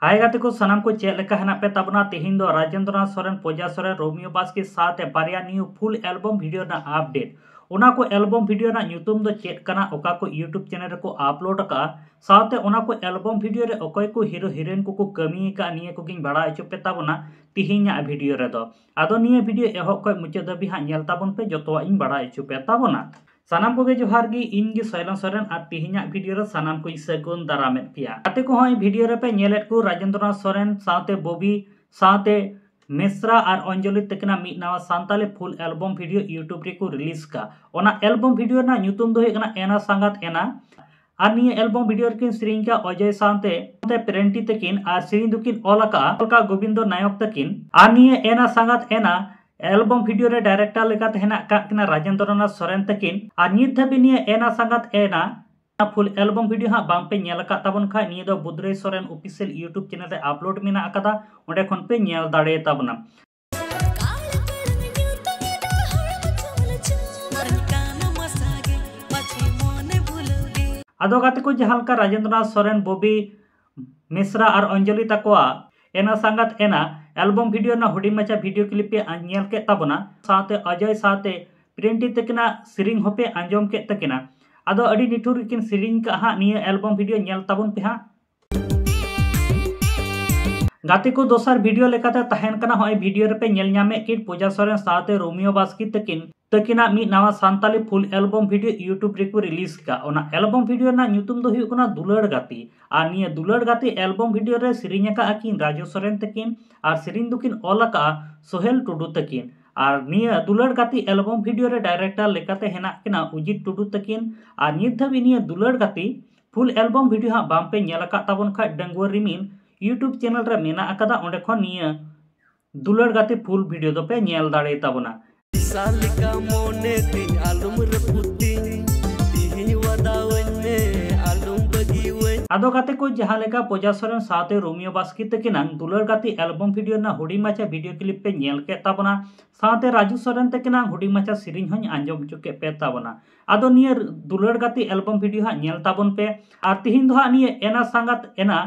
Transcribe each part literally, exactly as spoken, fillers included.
ᱦᱟᱭ ᱜᱟᱛᱮ ᱠᱚ, ᱥᱟᱱᱟᱢ ᱠᱚ ᱪᱮᱫ ᱞᱮᱠᱟ ᱦᱮᱱᱟᱜ ᱯᱮ ᱛᱟᱵᱚᱱᱟ? ᱛᱮᱦᱮᱧ ᱫᱚ ᱨᱟᱡᱮᱱᱫᱨᱚᱱᱟᱛᱷ ᱥᱚᱨᱮᱱ, ᱯᱩᱡᱟ ᱥᱚᱨᱮᱱ, ᱨᱳᱢᱤᱭᱳ ᱵᱟᱥᱠᱮ ᱥᱟᱶᱛᱮ ᱵᱟᱨᱭᱟ new full album video ᱨᱮᱱᱟᱜ update᱾ ᱚᱱᱟ ᱠᱚ album video ᱨᱮᱱᱟᱜ ᱧᱩᱛᱩᱢ ᱫᱚ ᱪᱮᱫ ᱠᱟᱱᱟ, ᱚᱠᱟ ᱠᱚ YouTube channel ᱨᱮᱠᱚ upload ᱟᱠᱟᱫᱼᱟ, ᱥᱟᱶᱛᱮ ᱚᱱᱟ ᱠᱚ album video ᱨᱮ ᱚᱠᱚᱭ ᱠᱚ hero heroine ᱠᱚᱠᱚ ᱠᱟᱹᱢᱤ ᱟᱠᱟᱫᱼᱟ, ᱱᱤᱭᱟᱹ ᱠᱚᱜᱮᱧ ᱵᱟᱲᱟᱭ ᱦᱚᱪᱚ ᱯᱮ ᱛᱟᱵᱚᱱᱟ ᱛᱮᱦᱮᱧᱟᱜ video ᱨᱮᱫᱚ᱾ ᱟᱫᱚ ᱱᱤᱭᱟᱹ video ᱮᱦᱚᱵ ᱠᱷᱚᱱ ᱢᱩᱪᱟᱹᱫ ᱫᱷᱟᱹᱵᱤᱡ ᱦᱟᱸᱜ ᱧᱮᱞ ᱛᱟᱵᱚᱱ ᱯᱮ, ᱡᱚᱛᱚᱣᱟᱜ ᱤᱧ ᱵᱟᱲᱟᱭ ᱦᱚᱪᱚ ᱯᱮ ᱛᱟᱵᱚᱱᱟ᱾ ᱥᱟᱱᱟᱢ ᱠᱚᱜᱮ ᱡᱚᱦᱟᱨ ᱜᱮ, ᱤᱧ ᱜᱮ ᱥᱚᱭᱞᱚᱱ ᱥᱚᱨᱮᱱ, ᱟᱨ ᱛᱮᱦᱮᱧᱟᱜ video ᱨᱮ ᱥᱟᱱᱟᱢ ᱠᱚᱧ ᱥᱟᱹᱜᱩᱱ ᱫᱟᱨᱟᱢᱮᱫ ᱯᱮᱭᱟ᱾ ᱜᱟᱛᱮ ᱠᱚ, ᱦᱚᱸᱜᱼᱚᱭ video ᱨᱮᱯᱮ ᱧᱮᱞᱮᱫ ᱠᱚ ᱨᱟᱡᱮᱱᱫᱨᱚᱱᱟᱛᱷ ᱥᱚᱨᱮᱱ ᱥᱟᱶᱛᱮ ᱵᱚᱵᱤ ᱥᱟᱶᱛᱮ ᱢᱤᱥᱨᱟ ᱟᱨ ᱚᱧᱡᱚᱞᱤ ᱛᱟᱹᱠᱤᱱᱟᱜ ᱢᱤᱫ ᱱᱟᱣᱟ Santali full album video YouTube ᱨᱮᱠᱚ release ᱠᱟᱜ᱾ ᱚᱱᱟ album video ᱨᱮᱱᱟᱜ ᱧᱩᱛᱩᱢ ᱫᱚ ᱦᱩᱭᱩᱜ ᱠᱟᱱᱟ ᱮᱱᱟ ᱥᱟᱸᱜᱟᱛ ᱮᱱᱟ᱾ ᱟᱨ ᱱᱤᱭᱟᱹ album video ᱨᱮᱠᱤᱱ ᱥᱮᱨᱮᱧ ᱠᱟᱜ ᱚᱡᱚᱭ ᱥᱟᱶᱛᱮ ᱯᱨᱮᱱᱴᱤ ᱛᱟᱹᱠᱤᱱ, ᱟᱨ ᱥᱮᱨᱮᱧ ᱫᱚᱠᱤᱱ ᱚᱞ ᱟᱠᱟᱜᱼᱟ ᱚᱞᱠᱟ ᱜᱳᱵᱤᱱᱫᱚ ᱱᱟᱭᱚᱠ ᱛᱟᱹᱠᱤᱱ᱾ ᱟᱨ ᱱᱤᱭᱟᱹ ᱮᱱᱟ ᱥᱟᱸᱜᱟᱛ ᱮᱱᱟ album video ᱨᱮ director ᱞᱮᱠᱟᱛᱮ ᱦᱮᱱᱟᱜ ᱠᱟᱜ ᱠᱤᱱᱟ ᱨᱟᱡᱮᱱᱫᱨᱚᱱᱟᱛᱷ ᱥᱚᱨᱮᱱ ᱛᱟᱹᱠᱤᱱ᱾ ᱟᱨ ᱱᱤᱛ ᱫᱷᱟᱹᱵᱤᱡ ᱱᱤᱭᱟᱹ ᱮᱱᱟ ᱥᱟᱸᱜᱟᱛ ᱮᱱᱟ full album video ᱦᱟᱸᱜ ᱵᱟᱝ ᱯᱮ ᱧᱮᱞ ᱟᱠᱟᱫ ᱛᱟᱵᱚᱱ ᱠᱷᱟᱡ, ᱱᱤᱭᱟᱹ ᱫᱚ ᱵᱩᱫᱽᱨᱟᱹᱭ ᱥᱚᱨᱮᱱ official YouTube channel ᱨᱮ upload ᱢᱮᱱᱟᱜ ᱟᱠᱟᱫᱟ, ᱚᱸᱰᱮ ᱠᱷᱚᱱ ᱯᱮ ᱧᱮᱞ ᱫᱟᱲᱮ ᱛᱟᱵᱚᱱᱟ᱾ ᱟᱫᱚ ᱜᱟᱛᱮ ᱠᱚ, ᱡᱟᱦᱟᱸ ᱞᱮᱠᱟ ᱨᱟᱡᱮᱱᱫᱨᱚᱱᱟᱛᱷ ᱥᱚᱨᱮᱱ, ᱵᱚᱵᱤ ᱢᱤᱥᱨᱟ ᱟᱨ ᱚᱧᱡᱚᱞᱤ ᱛᱟᱠᱚᱣᱟᱜ ᱮᱱᱟ ᱥᱟᱸᱜᱟᱛ ᱮᱱᱟ album video ᱨᱮᱱᱟᱜ ᱦᱩᱰᱤᱧ ᱢᱟᱪᱷᱟ video clip ᱯᱮ ᱧᱮᱞ ᱠᱮᱫ ᱛᱟᱵᱚᱱᱟ, ᱥᱟᱶᱛᱮ ᱚᱡᱚᱭ ᱥᱟᱶᱛᱮ ᱯᱨᱮᱱᱴᱤ ᱛᱟᱹᱠᱤᱱᱟᱜ ᱥᱮᱨᱮᱧ ᱦᱚᱸᱯᱮ ᱟᱸᱡᱚᱢ ᱠᱮᱫ ᱛᱟᱹᱠᱤᱱᱟ᱾ ᱟᱫᱚ ᱟᱹᱰᱤ ᱱᱤᱴᱷᱩᱨ ᱜᱮᱠᱤᱱ ᱥᱮᱨᱮᱧ ᱠᱟᱜ ᱦᱟᱸᱜ, ᱱᱤᱭᱟᱹ album video ᱧᱮᱞ ᱛᱟᱵᱚᱱ ᱯᱮ ᱦᱟᱸᱜ᱾ ᱜᱟᱛᱮ ᱠᱚ, ᱫᱚᱥᱟᱨ video ᱞᱮᱠᱟᱛᱮ ᱛᱟᱦᱮᱱ ᱠᱟᱱᱟ, ᱦᱚᱸᱜᱼᱚᱭ video ᱨᱮᱯᱮ ᱧᱮᱞ ᱧᱟᱢᱮᱫ ᱠᱤᱱ ᱯᱩᱡᱟ ᱥᱚᱨᱮᱱ ᱥᱟᱶᱛᱮ ᱨᱳᱢᱤᱭᱳ ᱵᱟᱥᱠᱮ ᱛᱟᱹᱠᱤᱱ, ᱛᱟᱹᱠᱤᱱᱟᱜ ᱢᱤᱫ ᱱᱟᱣᱟ Santali full album video YouTube ᱨᱮᱠᱚ release ᱠᱟᱜ᱾ ᱚᱱᱟ album video ᱨᱮᱱᱟᱜ ᱧᱩᱛᱩᱢ ᱫᱚ ᱦᱩᱭᱩᱜ ᱠᱟᱱᱟ ᱫᱩᱞᱟᱹᱲ ᱜᱟᱛᱮ᱾ ᱟᱨ ᱱᱤᱭᱟᱹ ᱫᱩᱞᱟᱹᱲ ᱜᱟᱛᱮ album video ᱨᱮ ᱥᱮᱨᱮᱧ ᱟᱠᱟᱫᱼᱟ ᱠᱤᱱ ᱨᱟᱡᱩ ᱥᱚᱨᱮᱱ ᱛᱟᱹᱠᱤᱱ, ᱟᱨ ᱥᱮᱨᱮᱧ ᱫᱚᱠᱤᱱ ᱚᱞ ᱟᱠᱟᱫᱼᱟ ᱥᱳᱦᱮᱞ ᱴᱩᱰᱩ ᱛᱟᱹᱠᱤᱱ᱾ ᱟᱨ ᱱᱤᱭᱟᱹ ᱫᱩᱞᱟᱹᱲ ᱜᱟᱛᱮ album video ᱨᱮ director ᱞᱮᱠᱟᱛᱮ ᱦᱮᱱᱟᱜ ᱠᱤᱱᱟ ᱚᱡᱤᱛ ᱴᱩᱰᱩ ᱛᱟᱹᱠᱤᱱ᱾ ᱟᱨ ᱱᱤᱛ ᱫᱷᱟᱹᱵᱤᱡ ᱱᱤᱭᱟᱹ ᱫᱩᱞᱟᱹᱲ ᱜᱟᱛᱮ full album video ᱦᱟᱸᱜ ᱵᱟᱝ ᱯᱮ ᱧᱮᱞ ᱟᱠᱟᱫ ᱛᱟᱵᱚᱱ ᱠᱷᱟᱡ, ᱰᱟᱺᱜᱩᱣᱟᱹ ᱨᱤᱢᱤᱞ YouTube channel ᱨᱮ ᱢᱮᱱᱟᱜ ᱟᱠᱟᱫᱟ, ᱚᱸᱰᱮ ᱠᱷᱚᱱ ᱱᱤᱭᱟᱹ ᱫᱩᱞᱟᱹᱲ ᱜᱟᱛᱮ full video ᱫᱚᱯᱮ ᱧᱮᱞ ᱫᱟᱲᱮ ᱛᱟᱵᱚᱱᱟ᱾ ᱥᱟᱞᱤᱠᱟ ᱢᱚᱱᱮ ᱛᱤᱧ ᱟᱞᱚᱢ ᱨᱟᱹᱯᱩᱫ ᱛᱤᱧ, ᱛᱤᱦᱤᱧ ᱣᱟᱫᱟᱣᱟᱹᱧ ᱢᱮ, ᱟᱞᱚᱢ ᱵᱟᱹᱜᱤᱣᱟᱹᱧ᱾ ᱟᱫᱚ ᱜᱟᱛᱮ ᱠᱚ, ᱡᱟᱦᱟᱸ ᱞᱮᱠᱟ ᱯᱩᱡᱟ ᱥᱚᱨᱮᱱ ᱥᱟᱶᱛᱮ ᱨᱳᱢᱤᱭᱳ ᱵᱟᱥᱠᱮ ᱛᱟᱹᱠᱤᱱᱟᱝ ᱫᱩᱞᱟᱹᱲ ᱜᱟᱛᱮ album video ᱨᱮᱱᱟᱜ ᱦᱩᱰᱤᱧ ᱢᱟᱪᱷᱟ video clip ᱯᱮ ᱧᱮᱞ ᱠᱮᱫ ᱛᱟᱵᱚᱱᱟ, ᱥᱟᱶᱛᱮ ᱨᱟᱡᱩ ᱥᱚᱨᱮᱱ ᱛᱟᱹᱠᱤᱱᱟᱝ ᱦᱩᱰᱤᱧ ᱢᱟᱪᱷᱟ ᱥᱮᱨᱮᱧ ᱦᱚᱸᱧ ᱟᱸᱡᱚᱢ ᱦᱚᱪᱚ ᱠᱮᱫ ᱯᱮ ᱛᱟᱵᱚᱱᱟ᱾ ᱟᱫᱚ ᱱᱤᱭᱟᱹ ᱫᱩᱞᱟᱹᱲ ᱜᱟᱛᱮ album video ᱦᱟᱸᱜ ᱧᱮᱞ ᱛᱟᱵᱚᱱ ᱯᱮ᱾ ᱟᱨ ᱛᱤᱦᱤᱧ ᱫᱚ ᱦᱟᱸᱜ ᱱᱤᱭᱟᱹ ᱮᱱᱟ ᱥᱟᱸᱜᱟᱛ ᱮᱱᱟ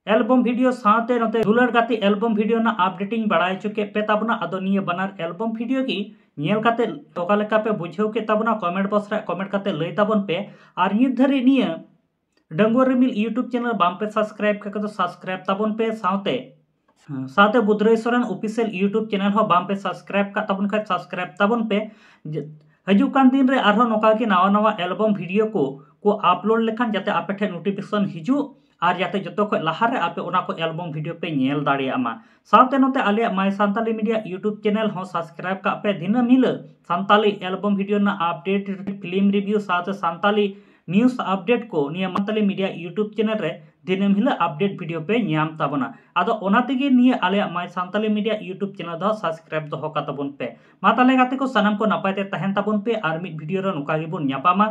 ᱮᱞᱵᱚᱢ ᱵᱷᱤᱰᱤᱭᱳ ᱥᱟᱶᱛᱮ ᱱᱚᱛᱮ ᱫᱩᱞᱟᱹᱲ ᱜᱟᱛᱮ ᱮᱞᱵᱚᱢ ᱵᱷᱤᱰᱤᱭᱳ ᱨᱮᱱᱟᱜ ᱟᱯᱰᱮᱴ ᱤᱧ ᱵᱟᱲᱟᱭ ᱦᱚᱪᱚ ᱠᱮᱫ ᱯᱮ ᱛᱟᱵᱚᱱᱟ᱾ ᱟᱫᱚ ᱱᱤᱭᱟᱹ ᱵᱟᱱᱟᱨ ᱮᱞᱵᱚᱢ ᱵᱷᱤᱰᱤᱭᱳ ᱜᱮ ᱧᱮᱞ ᱠᱟᱛᱮ ᱚᱠᱟ ᱞᱮᱠᱟ ᱯᱮ ᱵᱩᱡᱷᱟᱹᱣ ᱠᱮᱫ ᱛᱟᱵᱚᱱᱟ, ᱠᱚᱢᱮᱱᱴ ᱵᱚᱠᱥ ᱨᱮ ᱠᱚᱢᱮᱱᱴ ᱠᱟᱛᱮ ᱞᱟᱹᱭ ᱛᱟᱵᱚᱱ ᱯᱮ᱾ ᱟᱨ ᱱᱤᱛ ᱫᱷᱟᱹᱨᱤᱡ ᱱᱤᱭᱟᱹ ᱰᱟᱺᱜᱩᱣᱟᱹ ᱨᱤᱢᱤᱞ YouTube ᱪᱮᱱᱮᱞ ᱵᱟᱝ ᱯᱮ ᱥᱟᱵᱥᱠᱨᱟᱭᱤᱵ ᱠᱟᱜ ᱠᱷᱟᱡ ᱫᱚ ᱥᱟᱵᱥᱠᱨᱟᱭᱤᱵ ᱛᱟᱵᱚᱱ ᱯᱮ, ᱥᱟᱶᱛᱮ ᱥᱟᱶᱛᱮ ᱵᱩᱫᱷᱨᱟᱹᱭ ᱥᱚᱨᱮᱱ ᱚᱯᱷᱤᱥᱤᱭᱟᱞ YouTube ᱪᱮᱱᱮᱞ ᱦᱚᱸ ᱵᱟᱝ ᱯᱮ ᱥᱟᱵᱥᱠᱨᱟᱭᱤᱵ ᱠᱟᱜ ᱛᱟᱵᱚᱱ ᱠᱷᱟᱡ ᱥᱟᱵᱥᱠᱨᱟᱭᱤᱵ ᱛᱟᱵᱚᱱ ᱯᱮ᱾ ᱡᱮ, ᱦᱤᱡᱩᱜ ᱠᱟᱱ ᱫᱤᱱ ᱨᱮ ᱟᱨᱦᱚᱸ ᱱᱚᱝᱠᱟ ᱜᱮ ᱱᱟᱣᱟ ᱱᱟᱣᱟ ᱮᱞᱵᱚᱢ ᱵᱷᱤᱰᱤᱭᱳ ᱠᱚ ᱠᱚ ᱟᱯᱞᱳᱰ ᱞᱮᱠᱷᱟᱱ ᱡᱟᱛᱮ ᱟᱯᱮ ᱴᱷᱮᱱ ᱱᱳᱴᱤᱯᱷᱤᱠᱮᱥᱚᱱ ᱦᱤᱡᱩᱜ ᱟᱨ ᱡᱟᱛᱮ ᱡᱚᱛᱚ ᱠᱷᱚᱱ ᱞᱟᱦᱟ ᱨᱮ ᱟᱯᱮ ᱚᱱᱟ ᱠᱚ ᱮᱞᱵᱚᱢ ᱵᱷᱤᱰᱤᱭᱳ ᱯᱮ ᱧᱮᱞ ᱫᱟᱲᱮᱭᱟᱜ ᱢᱟ᱾ ᱥᱟᱶᱛᱮ ᱱᱚᱛᱮ ᱟᱞᱮᱭᱟᱜ My Santali Media YouTube channel ᱦᱚᱸ ᱥᱟᱵᱥᱠᱨᱟᱭᱤᱵ ᱠᱟᱜ ᱯᱮ᱾ ᱫᱤᱱᱟᱹᱢ ᱦᱤᱞᱳᱜ ᱥᱟᱱᱛᱟᱞᱤ ᱮᱞᱵᱚᱢ ᱵᱷᱤᱰᱤᱭᱳ ᱨᱮᱱᱟᱜ ᱟᱯᱰᱮᱴ, ᱯᱷᱤᱞᱢ ᱨᱤᱵᱷᱤᱭᱩ ᱥᱟᱶᱛᱮ ᱥᱟᱱᱛᱟᱞᱤ ᱱᱤᱭᱩᱡᱽ ᱟᱯᱰᱮᱴ ᱠᱚ ᱱᱤᱭᱟᱹ ᱢᱟᱱᱛᱟᱞᱤ ᱢᱤᱰᱤᱭᱟ YouTube ᱪᱮᱱᱮᱞ ᱨᱮ ᱫᱤᱱᱟᱹᱢ ᱦᱤᱞᱳᱜ ᱟᱯᱰᱮᱴ ᱵᱷᱤᱰᱤᱭᱳ ᱯᱮ ᱧᱟᱢ ᱛᱟᱵᱚᱱᱟ᱾ ᱟᱫᱚ ᱚᱱᱟ ᱛᱮᱜᱮ ᱱᱤᱭᱟᱹ ᱟᱞᱮᱭᱟᱜ My Santali Media YouTube channel ᱫᱚ ᱥᱟᱵᱥᱠᱨᱟᱭᱤᱵ ᱫᱚᱦᱚ ᱠᱟᱜ ᱛᱟᱵᱚᱱ ᱯᱮ᱾ ᱢᱟ ᱛᱟᱦᱞᱮ ᱜᱟᱛᱮ ᱠᱚ, ᱥᱟᱱᱟᱢ ᱠᱚ ᱱᱟᱯᱟᱭ ᱛᱮ ᱛᱟᱦᱮᱱ ᱛᱟᱵᱚᱱ ᱯᱮ ᱟᱨ ᱢᱤᱫ ᱵᱷᱤᱰᱤᱭᱳ ᱨᱮ ᱱᱚᱝᱠᱟ ᱜᱮᱵᱚᱱ ᱧᱟᱯᱟᱢᱟ᱾